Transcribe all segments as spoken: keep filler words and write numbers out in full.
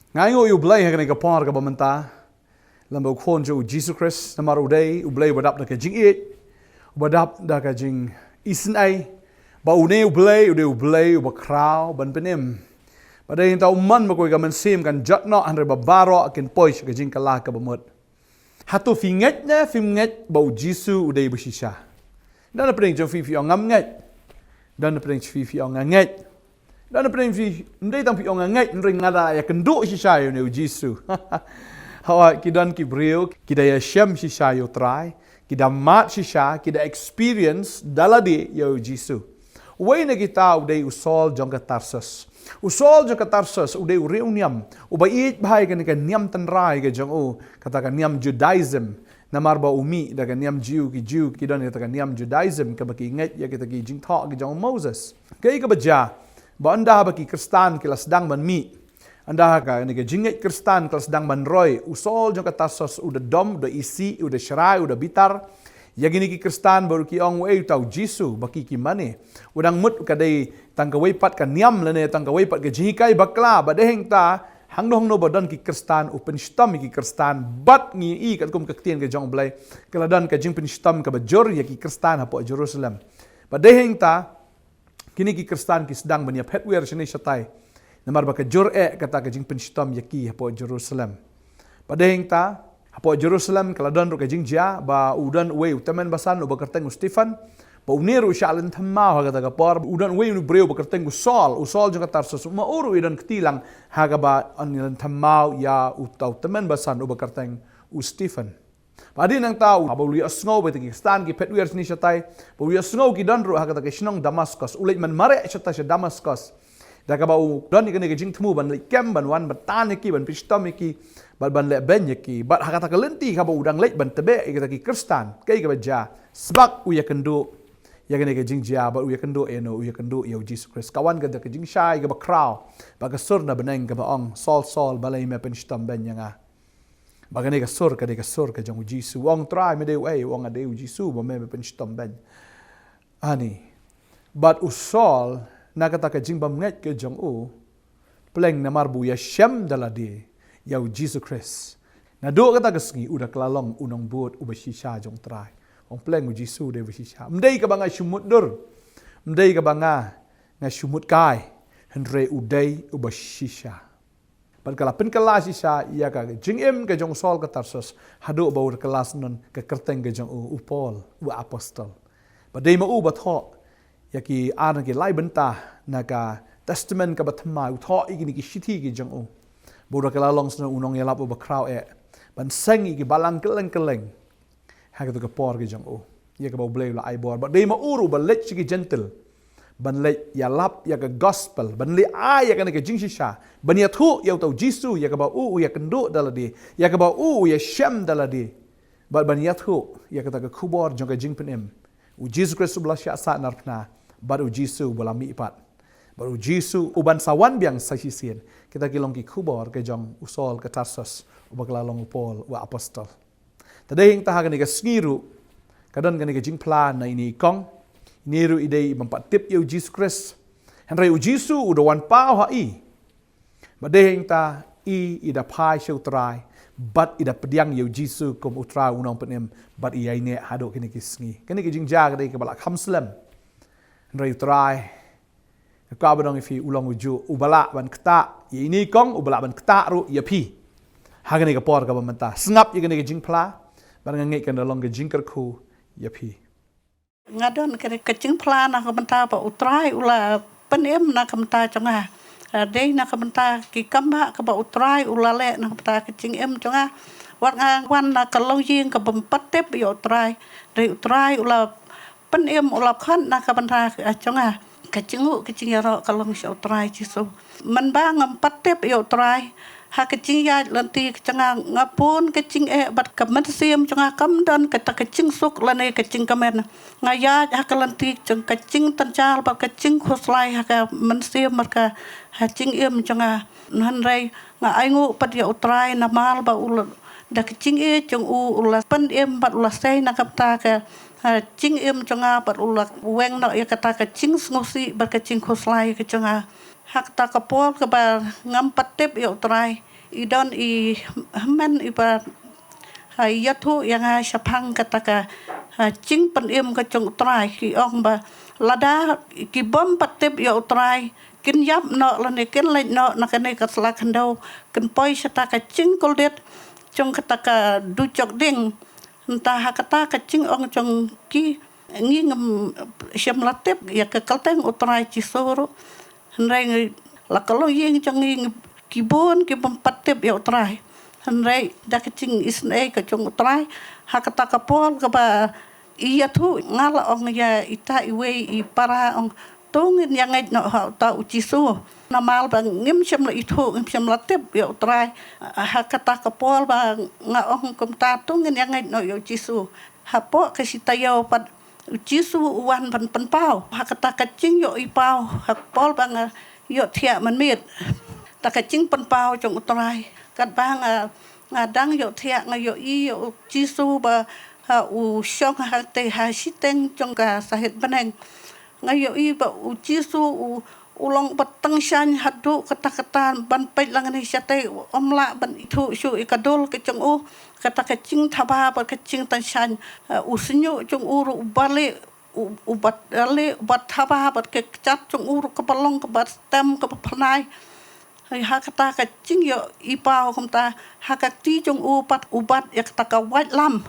Nga ainguh ïa U Blei ha kane ka por kaba mynta lem bad U Khun jong U Jisu Khrist, namar U dei U Blei uba dap da ka jingïeit, uba dap da ka jingisynei, ba Une U Blei U dei U Blei uba khraw ban pynim. Bad dei hangta U mon ba kawei ka mynsiem kan jot noh hynrei ba baroh kin poi sha ka jingkylla kaba mut. Hato phi ngeit ne phim ngeit ba U Jisu U dei bashisha? Don napdeng jong phi phi ong ngam ngeit. Don napdeng jong phi phi ong nga ngeit. Don napdeng jong phi, ym dei tang phi ong nga ngeit, hynrei nga da ïakynduh shisha ïa une U Jisu. Hooid, ki don ki briew ki da ïashem shisha ïa U Trai, ki da mad shisha, ki da experience da lade ïa U Jisu. Uwei na kita u dei u Saul jong ka Tarsus. U Saul jong ka Tarsus u dei u riewniam uba ïeit bha ïa kane ka niam tynrai ka jong u, kata ka niam Judaism. Namar ba u mih da ka niam Jiw, ki Jiw ki don kata ka niam Judaism kaba ki ngeit ïa kita ki jingthoh ki jong u Moses. Kaei kaba jia, ba ynda haba ki Khristan ki la sdang ban mih, ynda ha kane ka jingngeit Khristan ka la sdang ban roi, u Saul jong ka Tarsus u da dom, u da isih, u da shrai, u da bitar ïa kine ki Khristan, bad ki ong, uei uta U Jisu ba ki ki mane? U dang mut ka dei tang kawei pat ka niam lane tang kawei pat ka jinghikai bakla, bad dei hangta hangno hangno ba don ki Khristan u pynshitom ïa ki Khristan. Bad ngi ïohi katkum ka ktien ka jong U Blei, ka la don ka jingpynshitom kaba jur ïa ki Khristan hapoh Jerusalem. Bad dei hangta kine ki Khristan ki sdang ban ïaphet wer shane shatai, namar ba ka jur eh kata ka jingpynshitom ïa ki hapoh Jerusalem. Bad dei hangta hapoh Jerusalem ka la don ruh ka jingjia ba u don uwei u tymmen basan uba kyrteng u Stephen, ba une ruh u shah lynthem maw ha kata ka por. U don uwei u briew uba kyrteng u Saul, u Saul jong ka Tarsus, ma u ruh u don kti lang ha kaba un lynthem maw ïa uta u tymmen basan uba kyrteng u Stephen. Bad hadien nangta u, haba u la ïohsngew ba kita ki Khristan ki phet wer shane shatai, ba u ïohsngew ki don ruh ha kata ka shnong Damascus, u leit ban mareh shatai sha Damascus. Da kaba u don ïa kane ka jingthmu ban leit kem, ban wan ban tan ïa ki, ban pynshitom ïa ki, bad ban lehbeiñ ïa ki. Bad ha kata ka lynti kaba u dang leit ban tbeh ïa kita ki Khristan, kaei kaba jia? Sbak u ïakynduh ïa kane ka jingjia, bad u ïakynduh ïano? U ïakynduh ïa U Jisu Khrist. Ka wan kata ka jingshai kaba khraw, bad ka sur na bneng kaba ong, Saul, Saul, balei me pynshitom beiñ ïa nga? Bad kane ka sur ka dei ka sur ka jong U Jisu. U ong, Trai, me dei uei? U ong, nga dei U Jisu ba me, me pynshitom beiñ. Ani. Bad u Saul, na kata ka jingbymngeit ka jong u, pleng namar ba u ïashem da lade ïa U Jisu Khrist, naduh kata ka sngi u da kylla long u nongbud uba shisha jong U Trai. U ong, pleng U Jisu u dei uba shisha. Ym dei kaba nga shu mutdur, ym dei kaba nga, nga shu mutkai, hynrei u dei uba shisha. Bad ka la pynkylla shisha ïa ka jingim ka jong u Saul ka Tarsus, haduh ba u da kylla shnong ka kyrteng ka jong u, u Paul, u apostol. Bad dei ma u ba thoh ïa ki ar na ki lai bynta na ka Testament kaba Thymmai, u thoh ïa kine ki shithi ki jong u, ba u da kylla long shnong u nongïalap uba khraw eh, ban seng ïa ki balang kylleng kylleng ha kata ka por ka jong u, ïa kaba U Blei u la ai bor. Bad dei ma u ruh ba leit sha ki Jentil ban leit ïalap ïa ka gospel, ban leit ai ïa kane ka jingshisha, ban ïathuh ïa uta U Jisu ïa kaba u, u ïakynduh da lade, ïa kaba u, u ïashem da lade, bad ban ïathuh ïa kata ka khubor jong ka jingpynim, U Jisu Khrist uba la shah sahnarphna, bad U Jisu uba la mihpat, bad U Jisu uban sa wan biang sa shisien. Kita ki long ki khubor ka jong u Saul ka Tarsus, uba kylla long u Paul u apostol. Te dei hangta ha kane ka sngi ruh ka don kane ka jingphla na ine i kong. Ine ruh i dei i bym pat tip ïa U Jisu Khrist, hynrei U Jisu u da wan paw ha i. Bad dei hangta i, i da phai sha U Trai, bad i da pdiang ïa U Jisu kum U Trai, U Nongpynim, bad i ïaineh haduh kine ki sngi. Kane ka jingjia ka dei kaba la kham slem, hynrei U Trai, ka ba dang ïa phi, u long ujuh uba lah ban ktah ïa ine i kong, uba lah ban ktah ruh ïa phi ha kane ka por kaba mynta. Sngap ïa kane ka jingphla, bad nga ngeit kan da long ka jingkyrkhu ïa phi. Nga don ka, ka jingphla na ka bynta ba U Trai u la pynim na ka bynta jong nga. Ah, dei na ka bynta ki kam ba kaba U Trai u la leh na ka bynta ka jingim jong nga. Wat nga wan na ka longïing ka bym pat tip ïa U Trai, dei U Trai u la pynim, u la khot na ka bynta ka jong nga. Ka jingnguh ka jingïaroh ka long sha U Trai Jisu. Mynba ngam pat tip ïa U Trai, ha ka jingïaid lynti ka jong nga, nga bun ka jingeh bad ka mynsiem jong nga kam don kata ka jingsuk lane ka jingkmen. Nga ïaid ha ka lynti jong ka jingtynjar bad ka jingkhuslai ha ka mynsiem bad ka, ha jingim jong nga. Hynrei nga ainguh pat ïa U Trai namar ba u la, da ka jingïeit jong u, u la pynim bad u la sei na ka bynta ka, ha, jingim jong nga, bad u la weng noh ïa kata ka jingsngewsih bad ka jingkhuslai ka jong nga. Ha kata ka por kaba ngam pat tip ïa U Trai, i don i hynmen i ba ha ïathuh ïa nga shaphang kata ka ha jingpynim ka jong U Trai, ki ong ba lada ki bym pat tip ïa U Trai kin ïap noh lane kin leit noh na kane ka sla khyndew, kin poi sha kata ka jingkuldit jong kata ka dujok ding. Nangta ha kata ka jingong jong ki, ngi ngim shym la tip ïa ka kyrteng U Trai Jisu ruh. Hynrei ngi la ka longïing jong ngi, ngi ki bun ki bym pat tip ïa U Trai. Hynrei da ka jingisynei ka jong U Trai, ha kata ka por kaba i ïathuh, nga la ong ïa ita iwei i para, ong to ngin ïa ngeit noh ha uta U Jisu. Namar ba ngim shym la ithuh, ngim shym la tip ïa U Trai. Ha kata ka por ba nga ong kumta to ngin ïa ngeit noh ïa U Jisu. Hapoh ka shi taïew pat U Jisu u wan ban pynpaw. Ha kata ka jingïohi paw, ha ka por ba nga ïohthiah mynmiet. Ta ka jingpynpaw jong U Trai. Katba nga, nga dang ïohthiah nga ïohi ïa U Jisu ba ha u shong ha te ha shiteng jong ka sahit bneng. Nga ïohi ba U Jisu u, u long ba tyngshaiñ haduh katta katta ban peit lang ne shatei, um lah ban ithuh shuh ïa ka dur ka jong u. Kata ka jingthaba bad ka jingtyngshaiñ, eh, u shñiuh jong u ruh u ba lieh, u, u ba lieh, u ba thaba bad ka kjat jong u ruh kaba long kaba stem kaba pyrnai. Hei ha kata ka jingïohi paw kumta, ha ka kti jong u pat u bat ïa kata ka waitlam.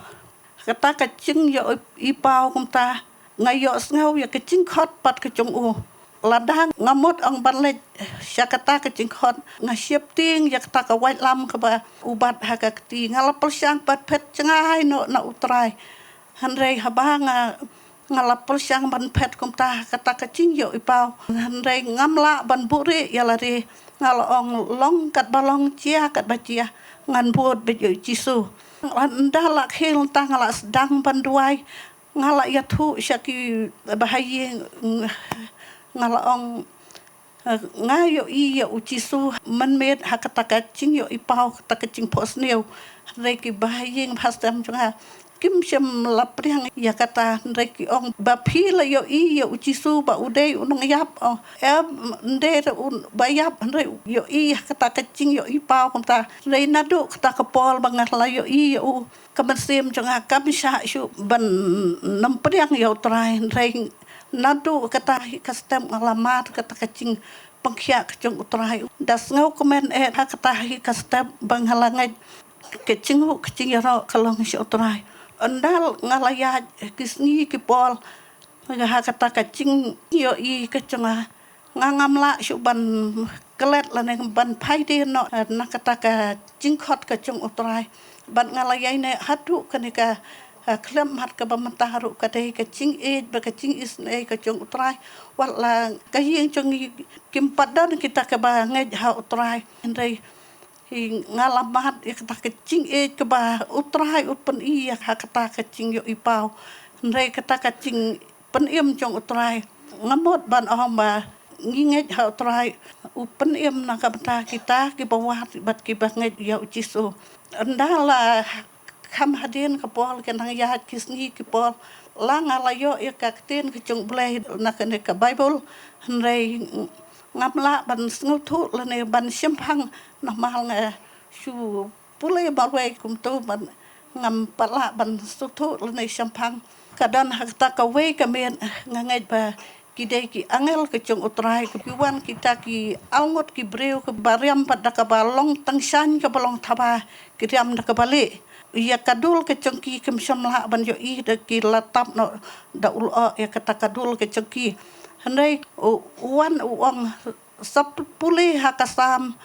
Kata ka jingïohi paw kumta, nga ïohsngew ïa ka jingkhot pat ka jong u. Lada nga mut ong ban leit sha kata ka jingkhot, nga sheptieng ïa kata ka waitlam kaba u bat ha ka kti, nga la pyrshang ban phet jngai noh na U Trai. Hynrei haba nga, nga la pyrshang ban phet kumta ha kata ka jingïohi paw, hynrei ngam lah ban buhrieh ïa lade. Nga la ong long katba long, jia katba jia, ngan bud beit ïa U Jisu. Ynda la khie nangta nga la sdang ban duwai. Nga la ïathuh sha ki bahaïing, nga la ong, eh, nga ïohi ïa U Jisu mynmiet ha kata ka jingïohi paw, kata ka jingphohsniew. Hynrei ki bahaïing bahastem jong nga kim shym la pdiang ïa kata, hynrei ki ong ba phi la ïohi ïa U Jisu ba u dei u nongïap, ong em, ym dei ruh u ba ïap, hynrei ïohi ha kata ka jingïohi paw kumta. Hynrei naduh kata ka por ba nga la ïohi ïa u, ka mynsiem jong nga kam shah shuh ban nym pdiang ïa U Trai, hynrei naduh kata hi ka step nga la mad kata ka jingpynkhiah ka jong U Trai. Da sngewkmen eh ha kata hi ka step ba nga la ngeit ka jinghuh ka jingïaroh ka long sha U Trai. Ynda nga la ïaid ki sngi ki por, ha kata ka jingïohi ka jong nga, nga ngam lah shuh ban klet lane ban phai dien noh, eh, na kata ka jingkhot ka jong U Trai. Bad nga la ïaineh haduh kane ka, eh, khlem mat kaba mynta ruh ka dei ka jingïeit bad ka jingisynei ka jong U Trai. Wat la ka ïing jong ngi kim pat don kita kiba ngeit ha U Trai, hynrei hi nga la mad ïa kata ka jingïeit kaba U Trai u pyni ïa ha kata ka jingïohi paw. Hynrei kata ka jingpynim jong U Trai, nga mut ban ong ba ngi ngeit ha U Trai, u pynim na ka bynta kita kiba wad bad kiba ngeit ïa U Jisu. Ynda la kham hadien ka por, ka nang ïaid ki sngi ki por, la nga la ïoh ïa ka ktien ka jong U Blei na kane ka Baibl, hynrei ngam lah ban sngewthuh lane ban shemphang namar nga shu pule marwei kumto, ban ngam pat lah ban sngewthuh lane shemphang. Ka don ha kata kawei ka miet nga ngeit ba ki dei ki angel ka jong U Trai, ki wan kita ki arngut ki briew kiba riam pat da kaba long tyngshaiñ kaba long thaba, ki riam da kaba lieh. Ïa ka dur ka jong ki kim shym lah ban ïohi da ki la tap noh da u lyoh ïa kata ka dur ka jong ki. Hynrei u, u wan u ong sa pule ha ka Salm,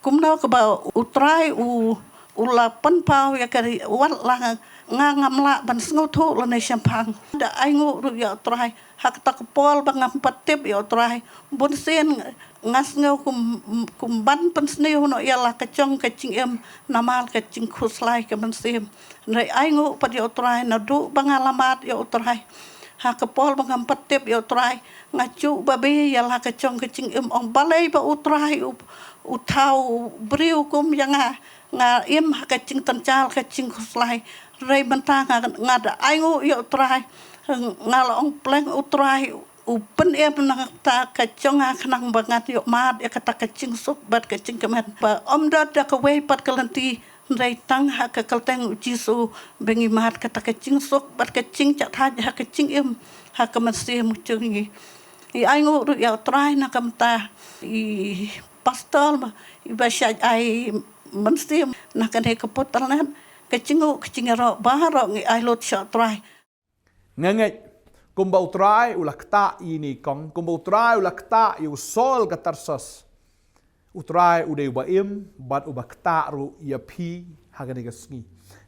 kumno kaba U Trai u, u la pynpaw ïa ka ri, wat la nga, nga ngam lah ban sngewthuh lane shemphang. Da ainguh ruh ïa U Trai ha kata ka por ba ngam pat tip ïa U Trai. Bunsien nga sngew kum, kum ban pynsniew noh ïa la ka jong ka jingim namar ka jingkhuslai ka mynsiem. Hynrei ainguh pat ïa U Trai naduh ba nga la mad ïa U Trai. Ha ka por ba ngam pat tip ïa U Trai, nga ju babe ïa la ka jong ka jingim, ong balei ba U Trai u, u thaw briew kum ïa nga, nga im ha ka jingtynjar ka jingkhuslai. Hynrei mynta nga, nga da ainguh ïa U Trai, nga la ong pleng U Trai U pynim na kata ka jong nga khnang ba ngan ïoh mad ïa kata ka jingsuk bad ka jingkmen ba ym don da kawei pat ka lynti, hynrei tang ha ka kyrteng u Jisu ba ngi mad kata ka jingsuk bad ka jingjahthait ha ka jingim ha ka mynsiem jong ngi. Ngi ainguh ruh ïa u Trai na ka bynta i pastor ba i ba shait ai mynsiem na kane ka portal net, ka jingnguh ka jingïaroh baroh ngi ai lut sha u Trai. Nga ngeit kumba u Trai u la ktah ïa ine i kong, kumba u Trai u la ktah ïa u Saul ka Tarsus, u Trai u dei uba im bad uba ktah ruh ïa phi ha kane ka sngi.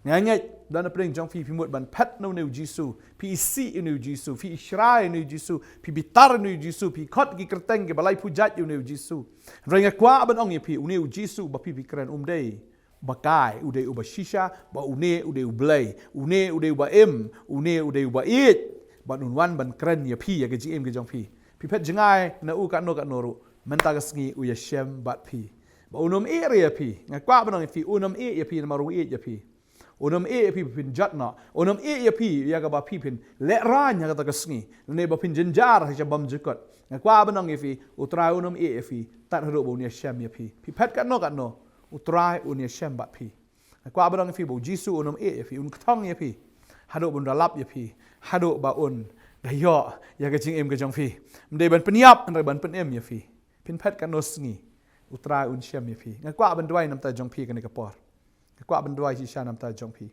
Nga ngeit da na pdeng jong phi phi mut ban phet na une u Jisu, phi isih ïa une u Jisu, phi ishrai ïa une u Jisu, phi bitar ïa une u Jisu, phi khot ki kyrteng kiba lai pujat ïa une u Jisu. Hynrei nga kwah ban ong ïa phi, une u Jisu ba phi phi kren um dei ba kai, u dei uba shisha, ba une u dei u Blei, une u dei uba im, une u dei uba ïeit, bad un wan ban kren ïa phi ïa ka jingim ka jong phi. Phi phet jngai na u katno katno ruh, mynta ka sngi u ïashem bad phi. Ba un ym ïeh ïa phi, nga kwah ban ong ïa phi, un ym ïeh ïa phi namar u ïeit ïa phi. Un ym ïeh ïa phi ba phin jot noh, un ym ïeh ïa phi ïa kaba phi phin lehraiñ ha kata ka sngi, lane ba phin jynjar ha sha bymjukut. Nga kwah ban ong ïa phi, u Trai un ym ïeh ïa phi tad haduh ba un ïashem ïa phi. Phi phet katno katno, u Trai un ïashem bad phi. Nga kwah ban ong ïa phi ba u Jisu un ym ïeh ïa phi, un kthong ïa phi haduh ba un da lap ïa phi, haduh ba un da ïoh ïa ka jingim ka jong phi. Ym dei ban pynïap, hynrei ban pynim ïa phi. Phin phet katno sngi, u Trai un shem ïa phi. Nga kwah ban duwai na bynta jong phi kane ka por. Nga kwah ban duwai shisha na bynta jong phi.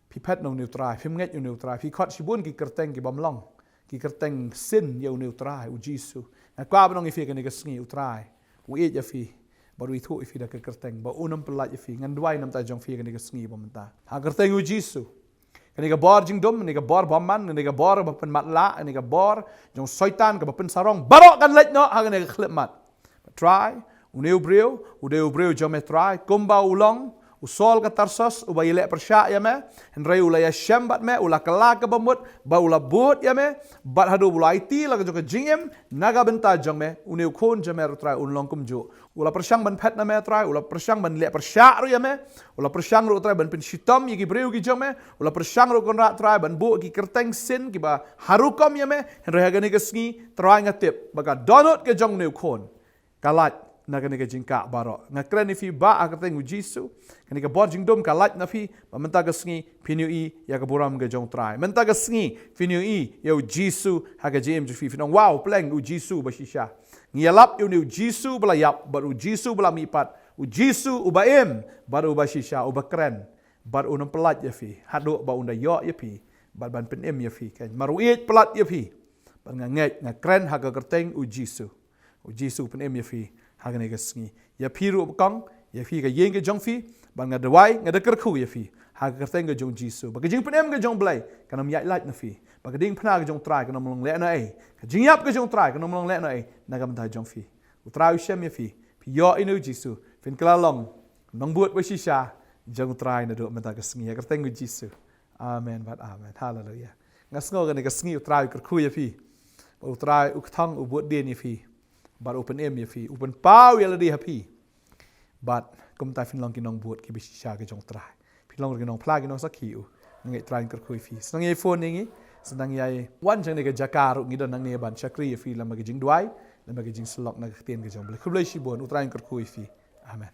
Phi phet na une u Trai, phim ngeit ïa une u Trai, phi khot shibun ki kyrteng ki bym long, ki kyrteng sin ïa une u Trai u Jisu. Nga kwah ban ong ïa phi kane ka sngi, u Trai u ïeit ïa phi bad u ithuh ïa phi da ka kyrteng, ba un ym pyllait ïa phi. Ngan duwai na bynta jong phi kane ka sngi ba mynta, ha ka kyrteng u Jisu. Kane ka bor jingdum, kane ka bor bymman, kane ka bor ba pynmatlah, kane ka bor jong Soitan kaba pynsarong, baroh kan leit noh ha kane ka khyllipmat. Trai, une u briew u dei u briew jong me Trai, kumba u long u Saul ka Tarsus, uba ïaleh pyrshah ïa me, hynrei u la ïashem bad me, u la kylla kaba mut, bad u la bud ïa me, bad haduh ba u la aiti la ka jong ka jingim na ka bynta jong me. Une u khun jong me ruh Trai un long kumjuh, u la pyrshang ban phet na me Trai, u la pyrshang ban leh pyrshah ruh ïa me, u la pyrshang ruh Trai ban pynshitom ïa ki briew ki jong me, u la pyrshang ruh Kynrad Trai ban buh ki kyrteng sin kiba ha rukom ïa me. Hynrei ha kane ka sngi Trai nga tip ba ka dohnud ka jong une u khun ka lait na kane ka jingkah baroh. Nga kren ïa phi ba ha ka kyrteng u Jisu, kane ka bor jingdum ka lait na phi, ba mynta ka sngi phin ïohi ïa ka burom ka jong u Trai. Mynta ka sngi phin ïohi ïa u Jisu ha ka jingim jong phi, phin ong, wow, pleng u Jisu ba shisha. Ngi ïalap ïa une u Jisu ba la ïap bad u Jisu ba la mihpat, u Jisu uba im bad uba shisha, uba kren, bad un ym pyllait ïa phi haduh ba un da ïoh ïa phi bad ban pynim ïa phi. Kan mar u ïeit palat ïa phi. Bad nga ngeit, nga kren ha ka kyrteng u Jisu, u Jisu u pynim ïa phi ha kane ka sngi. Ïa phi ruh ba kong, ïa phi ka ïing ka jong phi, bad nga duwai, nga da kyrkhu ïa phi ha ka kyrteng ka jong u Jisu, ba ka jingpynim ka jong u Blei kan ym ïaid lait na phi, ba ka diengphna ka jong u Trai kan ym long lehnohei, ka jingïap ka jong u Trai kan ym long lehnohei na ka bynta jong phi. U Trai u shem ïa phi, phi ïoh ïa une u Jisu, phin kylla long nongbud ba shisha jong u Trai naduh mynta ka sngi, ha ka kyrteng u Jisu. Amen bad amen. Haleluia. Nga sngew kane ka sngi u Trai u kyrkhu ïa phi, bad u Trai u kthang, u bud dien ïa phi, bad u pynim ïa phi, u pynpaw ïa lade ha phi. Bad kumta phin long ki nongbud kiba shisha ki jong u Trai, phin long ki nongphla, ki nongsakhi u. Nga ngeit u Trai un kyrkhu ïa phi. Sngewbha ïa phone ïa ngi, sngewbha ïa wan sha kane ka jaka ruh, ngi don hangne ban shakri ïa phi lem bad ka jingduwai, lem bad ka jingsyllok na ka ktien ka jong u Blei. Khublei shibun, u Trai un kyrkhu ïa phi. Amen.